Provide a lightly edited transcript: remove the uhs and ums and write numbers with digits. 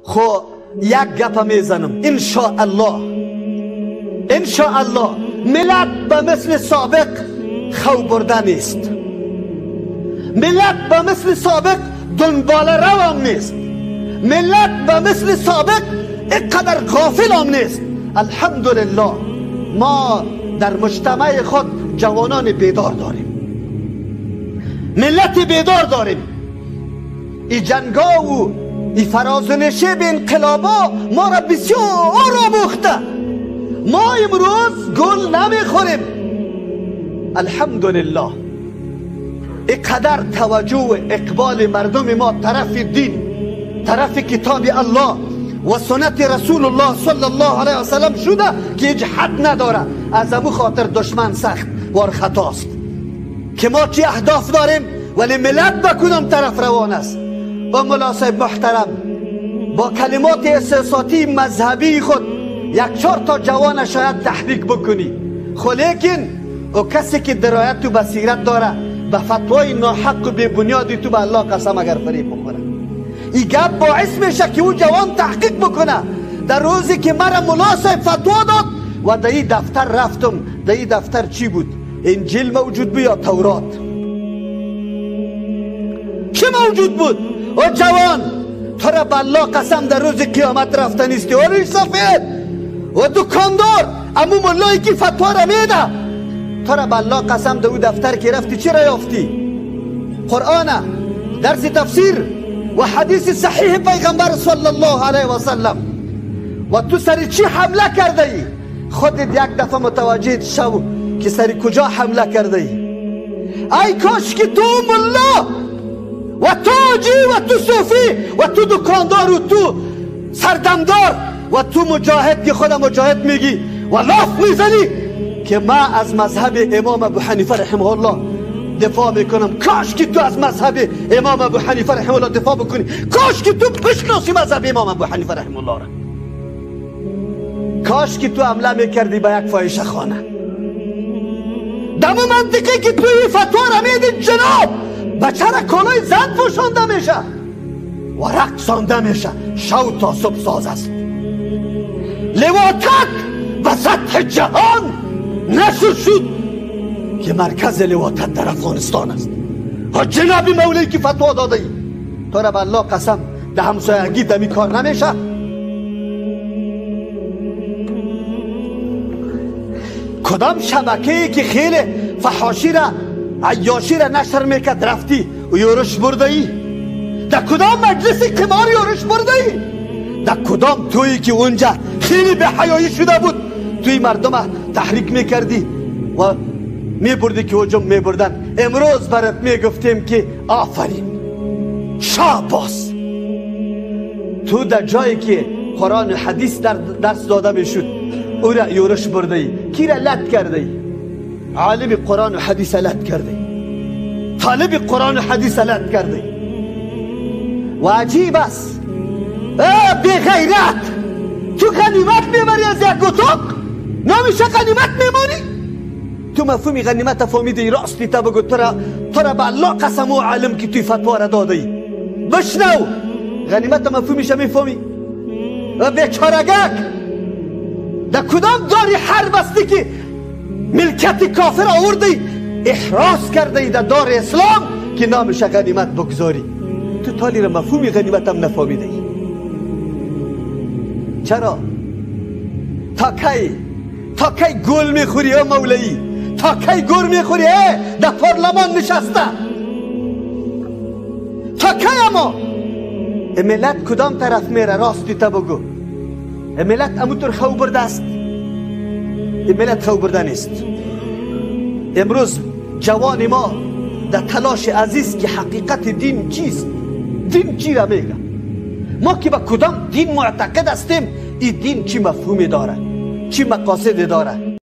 خو یک گپ میزنم، انشاءالله انشاءالله ملت به مثل سابق خو برده نیست، ملت به مثل سابق دنبال روم نیست، ملت به مثل سابق اینقدر غافل هم نیست. الحمدلله ما در مجتمع خود جوانان بیدار داریم، ملت بیدار داریم. ای جنگا و ای فراز و نشیب انقلابا ما را بسیار آموخته. ما امروز گل نمیخوریم. الحمدلله اینقدر توجه و اقبال مردم ما طرف دین، طرف کتاب الله و سنت رسول الله صلی الله علیه وسلم شده که هیچ حد نداره. از امو خاطر دشمن سخت وار خطاست که ما چی اهداف داریم ولی ملت به کدام طرف روان است. و ملا صاحب محترم با کلمات احساساتی مذهبی خود یک چهار تا جوان شاید تحریک بکنی، خو لیکن او کسی که درایت و بصیرت داره به فتوای ناحق و بی بنیادی تو به الله قسم اگر فریب بخوره، این گپ باعث میشه که او جوان تحقیق بکنه. در روزی که مرا ملا صاحب فتوا داد و در این دفتر رفتم، در این دفتر چی بود؟ انجیل موجود بود یا تورات؟ چه موجود بود؟ او جوان تو را به الله قسم در روز قیامت رفته نیستی. و ریش سفید و دکاندار امو ملایی که فتوا را میده، تو را به الله قسم در او دفتر که رفتی چی را یافتی؟ قرآن، درس تفسیر و حدیث صحیح پیغمبر صلی الله علیه و سلم. و تو سر چی حمله کرده ای؟ خودت یک دفعه متوجه شو که سر کجا حمله کرده ای. ای کاش که تو ملا و تو حاجی و تو صوفی و تو دکاندار و تو سردمدار و تو مجاهد که خود مجاهد میگی و لاف میزنی که ما از مذهب امام ابو حنیفه رحمه الله دفاع میکنم. کاش که تو از مذهب امام ابو حنیفه رحمه الله دفاع بکنی. کاش که تو بشناسی مذهب امام ابو حنیفه رحمه الله را. کاش که تو حمله میکردی به یک فاحشه خانه. دمو منطقه که تو این فتوا را میدی جناب، بچه را کالای زن پوشانده میشه و رقصانده میشه، شو تا صبح ساز است. لواطت به سطح جهان نشر شد که مرکز لواطت در افغانستان است. ها جناب مولوی که فتوا داده ای، تو را به الله قسم در همسایگی دمی کار نمیشه. کدام شبکه که خیلی فحاشی را عیاشی را نشر میکرد رفتی و یورش برده ای؟ در کدام مجلس قمار یورش برده ای؟ در کدام تویی که اونجا خیلی به حیایی شده بود توی مردم تحریک میکردی و میبردی که هجوم میبردن؟ امروز برات میگفتیم که آفرین، شاباس، تو در جایی که قرآن و حدیث در درس داده میشد او را یورش برده ای. کی را لط کرده ای؟ عالم قرآن و حدیث لط کرده ای، طالب قرآن و حدیث لط کرده ای. و عجیب است بی غیرت، تو غنیمت میبری از یک اتاق، نمیشه غنیمت میمانی. تو مفهوم غنیمت فهمیدی؟ راستی تا بگو تو را به الله قسم و عالم که توی فتوا را داده ای. بشنو، غنیمت مفهومش میفهمی؟ و بیچارگک در کدام داری حرب هستی که ملکت کافر آوردی احراز کرده ای در دار اسلام که نامش غنیمت بگذاری؟ تو تالی را مفهوم غنیمت هم نفهمیده ای. چرا؟ تا کی؟ تا کی گل میخوری ای مولوی؟ تا کی گل میخوری ای در پارلمان نشسته؟ تا کی؟ اما ملت کدام طرف میره؟ راستی تا بگو. ملت اموتر خو برده است. ملت خو برده نیست. امروز جوان ما در تلاش عزیز که حقیقت دین چیست، دین چی را میگه، ما که به کدام دین معتقد هستیم، این دین چی مفهومی داره، چی مقاصد داره.